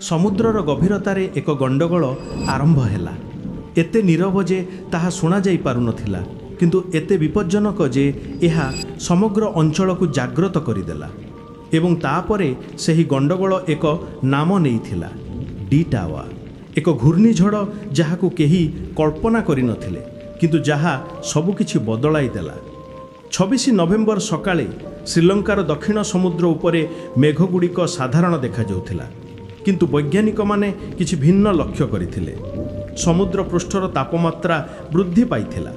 ସମୁଦ୍ରର ଗଭୀରତାରେ ଏକ ଗଣ୍ଡଗୋଳ ଆରମ୍ଭ ହେଲା, ଏତେ ନୀରବ ଯେ ତାହା ଶୁଣାଯାଇ ପାରୁନଥିଲା, କିନ୍ତୁ ଏତେ ବିପଜ୍ଜନକ ଯେ ଏହା ସମଗ୍ର ଅଞ୍ଚଳକୁ ଜାଗ୍ରତ କରିଦେଲା। ଏବଂ ତାପରେ ସେହି ଗଣ୍ଡଗୋଳ ଏକ ନାମ ନେଇଥିଲା, ଡିଟାୱା, ଏକ ଘୂର୍ଣ୍ଣିଝଡ଼ ଯାହାକୁ କେହି କଳ୍ପନା କରିନଥିଲେ, କିନ୍ତୁ ଯାହା ସବୁକିଛି ବଦଳାଇ ଦେଲା। 26 ନଭେମ୍ବର ସକାଳେ ଶ୍ରୀଲଙ୍କାର ଦକ୍ଷିଣ ସମୁଦ୍ର ଉପରେ ମେଘଗୁଡ଼ିକ ସାଧାରଣ ଦେଖାଯାଉଥିଲା, କିନ୍ତୁ ବୈଜ୍ଞାନିକମାନେ କିଛି ଭିନ୍ନ ଲକ୍ଷ୍ୟ କରିଥିଲେ। ସମୁଦ୍ର ପୃଷ୍ଠର ତାପମାତ୍ରା ବୃଦ୍ଧି ପାଇଥିଲା,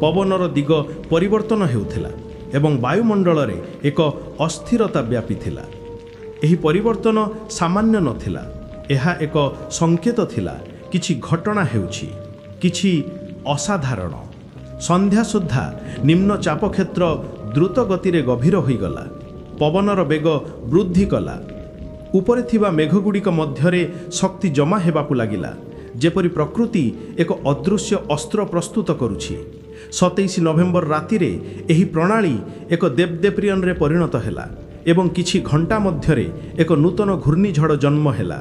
ପବନର ଦିଗ ପରିବର୍ତ୍ତନ ହେଉଥିଲା ଏବଂ ବାୟୁମଣ୍ଡଳରେ ଏକ ଅସ୍ଥିରତା ବ୍ୟାପିଥିଲା। ଏହି ପରିବର୍ତ୍ତନ ସାମାନ୍ୟ ନଥିଲା। ଏହା ଏକ ସଂକେତ ଥିଲା, କିଛି ଘଟଣା ହେଉଛି, କିଛି ଅସାଧାରଣ। ସନ୍ଧ୍ୟା ସୁଦ୍ଧା ନିମ୍ନ ଚାପ କ୍ଷେତ୍ର ଦ୍ରୁତ ଗତିରେ ଗଭୀର ହୋଇଗଲା, ପବନର ବେଗ ବୃଦ୍ଧି କଲା। ଉପରେ ଥିବା ମେଘଗୁଡ଼ିକ ମଧ୍ୟରେ ଶକ୍ତି ଜମା ହେବାକୁ ଲାଗିଲା, ଯେପରି ପ୍ରକୃତି ଏକ ଅଦୃଶ୍ୟ ଅସ୍ତ୍ର ପ୍ରସ୍ତୁତ କରୁଛି। 27 ନଭେମ୍ବର ରାତିରେ ଏହି ପ୍ରଣାଳୀ ଏକ ଦେବଦେପ୍ରିୟନରେ ପରିଣତ ହେଲା ଏବଂ କିଛି ଘଣ୍ଟା ମଧ୍ୟରେ ଏକ ନୂତନ ଘୂର୍ଣ୍ଣିଝଡ଼ ଜନ୍ମ ହେଲା।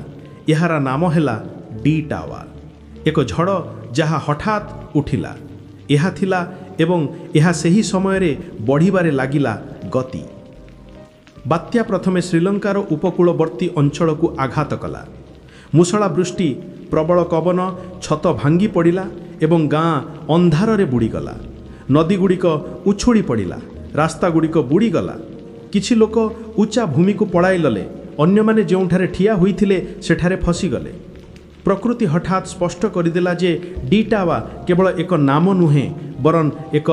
ଏହାର ନାମ ହେଲା ଡି ଟାୱା, ଏକ ଝଡ଼ ଯାହା ହଠାତ୍ ଉଠିଲା। ଏହା ଥିଲା ଏବଂ ଏହା ସେହି ସମୟରେ ବଢ଼ିବାରେ ଲାଗିଲା ଗତି। ବାତ୍ୟା ପ୍ରଥମେ ଶ୍ରୀଲଙ୍କାର ଉପକୂଳବର୍ତ୍ତୀ ଅଞ୍ଚଳକୁ ଆଘାତ କଲା। ମୂଷଳା ବୃଷ୍ଟି, ପ୍ରବଳ ପବନ, ଛତ ଭାଙ୍ଗି ପଡ଼ିଲା ଏବଂ ଗାଁ ଅନ୍ଧାରରେ ବୁଡ଼ିଗଲା। ନଦୀଗୁଡ଼ିକ ଉଛୁଳି ପଡ଼ିଲା, ରାସ୍ତାଗୁଡ଼ିକ ବୁଡ଼ିଗଲା। କିଛି ଲୋକ ଉଚ୍ଚା ଭୂମିକୁ ପଳାଇଗଲେ, ଅନ୍ୟମାନେ ଯେଉଁଠାରେ ଠିଆ ହୋଇଥିଲେ ସେଠାରେ ଫସିଗଲେ। ପ୍ରକୃତି ହଠାତ୍ ସ୍ପଷ୍ଟ କରିଦେଲା ଯେ ଡିଟାୱା କେବଳ ଏକ ନାମ ନୁହେଁ, ବରଂ ଏକ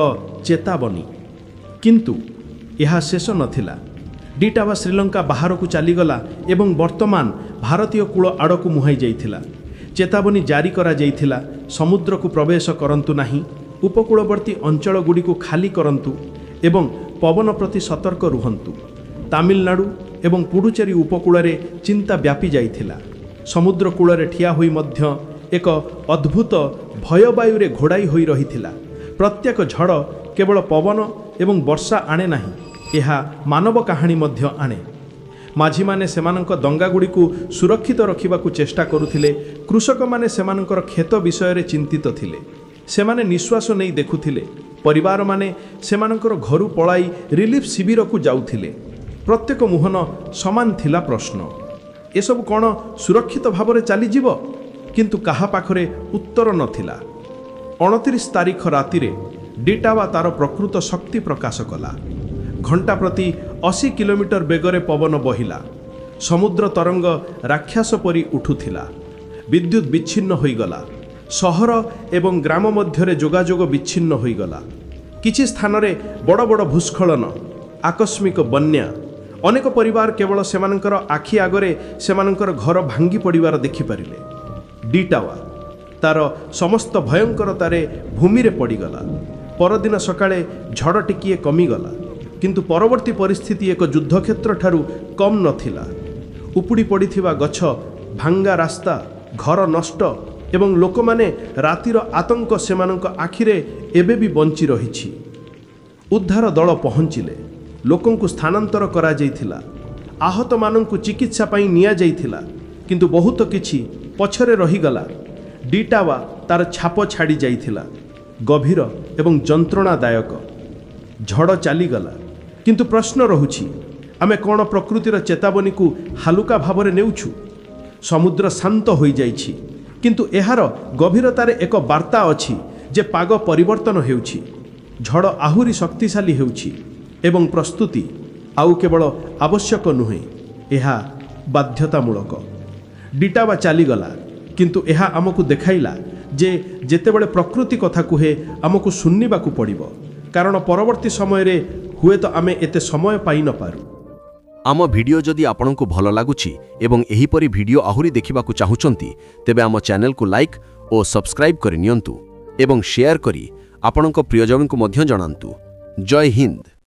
ଚେତାବନୀ। କିନ୍ତୁ ଏହା ଶେଷ ନଥିଲା। ଡିଟାୱା ଶ୍ରୀଲଙ୍କା ବାହାରକୁ ଚାଲିଗଲା ଏବଂ ବର୍ତ୍ତମାନ ଭାରତୀୟ କୂଳ ଆଡ଼କୁ ମୁହାଁଇ ଯାଇଥିଲା। ଚେତାବନୀ ଜାରି କରାଯାଇଥିଲା, ସମୁଦ୍ରକୁ ପ୍ରବେଶ କରନ୍ତୁ ନାହିଁ, ଉପକୂଳବର୍ତ୍ତୀ ଅଞ୍ଚଳଗୁଡ଼ିକୁ ଖାଲି କରନ୍ତୁ ଏବଂ ପବନ ପ୍ରତି ସତର୍କ ରୁହନ୍ତୁ। ତାମିଲନାଡୁ ଏବଂ ପୁଡୁଚେରୀ ଉପକୂଳରେ ଚିନ୍ତା ବ୍ୟାପି ଯାଇଥିଲା। ସମୁଦ୍ର କୂଳରେ ଠିଆ ହୋଇ ମଧ୍ୟ ଏକ ଅଦ୍ଭୁତ ଭୟବାୟୁରେ ଘୋଡ଼ାଇ ହୋଇ ରହିଥିଲା। ପ୍ରତ୍ୟେକ ଝଡ଼ କେବଳ ପବନ ଏବଂ ବର୍ଷା ଆଣେ ନାହିଁ, ଏହା ମାନବ କାହାଣୀ ମଧ୍ୟ ଆଣେ। ମାଝୀମାନେ ସେମାନଙ୍କ ଡଙ୍ଗାଗୁଡ଼ିକୁ ସୁରକ୍ଷିତ ରଖିବାକୁ ଚେଷ୍ଟା କରୁଥିଲେ। କୃଷକମାନେ ସେମାନଙ୍କର କ୍ଷେତ ବିଷୟରେ ଚିନ୍ତିତ ଥିଲେ। ସେମାନେ ନିଶ୍ୱାସ ନେଇ ଦେଖୁଥିଲେ ପରିବାରମାନେ ସେମାନଙ୍କର ଘରୁ ପଳାଇ ରିଲିଫ୍ ଶିବିରକୁ ଯାଉଥିଲେ। ପ୍ରତ୍ୟେକ ମୁହଁରେ ସମାନ ଥିଲା ପ୍ରଶ୍ନ, ଏସବୁ କ'ଣ ସୁରକ୍ଷିତ ଭାବରେ ଚାଲିଯିବ? କିନ୍ତୁ କାହା ପାଖରେ ଉତ୍ତର ନଥିଲା। 29 ତାରିଖ ରାତିରେ ଡିଟାୱା ତାର ପ୍ରକୃତ ଶକ୍ତି ପ୍ରକାଶ କଲା। ଘଣ୍ଟା ପ୍ରତି 80 କିଲୋମିଟର ବେଗରେ ପବନ ବହିଲା। ସମୁଦ୍ର ତରଙ୍ଗ ରାକ୍ଷସ ପରି ଉଠୁଥିଲା। ବିଦ୍ୟୁତ୍ ବିଚ୍ଛିନ୍ନ ହୋଇଗଲା। ସହର ଏବଂ ଗ୍ରାମ ମଧ୍ୟରେ ଯୋଗାଯୋଗ ବିଚ୍ଛିନ୍ନ ହୋଇଗଲା। କିଛି ସ୍ଥାନରେ ବଡ଼ ବଡ଼ ଭୂସ୍ଖଳନ, ଆକସ୍ମିକ ବନ୍ୟା। ଅନେକ ପରିବାର କେବଳ ସେମାନଙ୍କର ଆଖି ଆଗରେ ସେମାନଙ୍କର ଘର ଭାଙ୍ଗି ପଡ଼ିବାର ଦେଖିପାରିଲେ। ଡିଟାୱା ତାର ସମସ୍ତ ଭୟଙ୍କରତାରେ ଭୂମିରେ ପଡ଼ିଗଲା। ପରଦିନ ସକାଳେ ଝଡ଼ ଟିକିଏ କମିଗଲା, କିନ୍ତୁ ପରବର୍ତ୍ତୀ ପରିସ୍ଥିତି ଏକ ଯୁଦ୍ଧକ୍ଷେତ୍ର ଠାରୁ କମ୍ ନଥିଲା। ଉପୁଡ଼ି ପଡ଼ିଥିବା ଗଛ, ଭାଙ୍ଗା ରାସ୍ତା, ଘର ନଷ୍ଟ ଏବଂ ଲୋକମାନେ ରାତିର ଆତଙ୍କ ସେମାନଙ୍କ ଆଖିରେ ଏବେ ବି ବଞ୍ଚି ରହିଛି। ଉଦ୍ଧାର ଦଳ ପହଞ୍ଚିଲେ। ଲୋକଙ୍କୁ ସ୍ଥାନାନ୍ତର କରାଯାଇଥିଲା। ଆହତମାନଙ୍କୁ ଚିକିତ୍ସା ପାଇଁ ନିଆଯାଇଥିଲା। କିନ୍ତୁ ବହୁତ କିଛି ପଛରେ ରହିଗଲା। ଡିଟାୱା ତାର ଛାପ ଛାଡ଼ି ଯାଇଥିଲା, ଗଭୀର ଏବଂ ଯନ୍ତ୍ରଣାଦାୟକ। ଝଡ଼ ଚାଲିଗଲା, କିନ୍ତୁ ପ୍ରଶ୍ନ ରହୁଛି, ଆମେ କ'ଣ ପ୍ରକୃତିର ଚେତାବନୀକୁ ହାଲୁକା ଭାବରେ ନେଉଛୁ? ସମୁଦ୍ର ଶାନ୍ତ ହୋଇଯାଇଛି, କିନ୍ତୁ ଏହାର ଗଭୀରତାରେ ଏକ ବାର୍ତ୍ତା ଅଛି ଯେ ପାଗ ପରିବର୍ତ୍ତନ ହେଉଛି, ଝଡ଼ ଆହୁରି ଶକ୍ତିଶାଳୀ ହେଉଛି ଏବଂ ପ୍ରସ୍ତୁତି ଆଉ କେବଳ ଆବଶ୍ୟକ ନୁହେଁ, ଏହା ବାଧ୍ୟତାମୂଳକ। ଡିଟାୱା ଚାଲିଗଲା, କିନ୍ତୁ ଏହା ଆମକୁ ଦେଖାଇଲା ଯେ ଯେତେବେଳେ ପ୍ରକୃତି କଥା କୁହେ, ଆମକୁ ଶୁଣିବାକୁ ପଡ଼ିବ, କାରଣ ପରବର୍ତ୍ତୀ ସମୟରେ ହୁଏତ ଆମେ ଏତେ ସମୟ ପାଇନପାରୁ। ଆମ ଭିଡିଓ ଯଦି ଆପଣଙ୍କୁ ଭଲ ଲାଗୁଛି ଏବଂ ଏହିପରି ଭିଡିଓ ଆହୁରି ଦେଖିବାକୁ ଚାହୁଁଛନ୍ତି, ତେବେ ଆମ ଚ୍ୟାନେଲକୁ ଲାଇକ୍ ଓ ସବସ୍କ୍ରାଇବ୍ କରିନିଅନ୍ତୁ ଏବଂ ସେୟାର କରି ଆପଣଙ୍କ ପ୍ରିୟଜନଙ୍କୁ ମଧ୍ୟ ଜଣାନ୍ତୁ। ଜୟ ହିନ୍ଦ।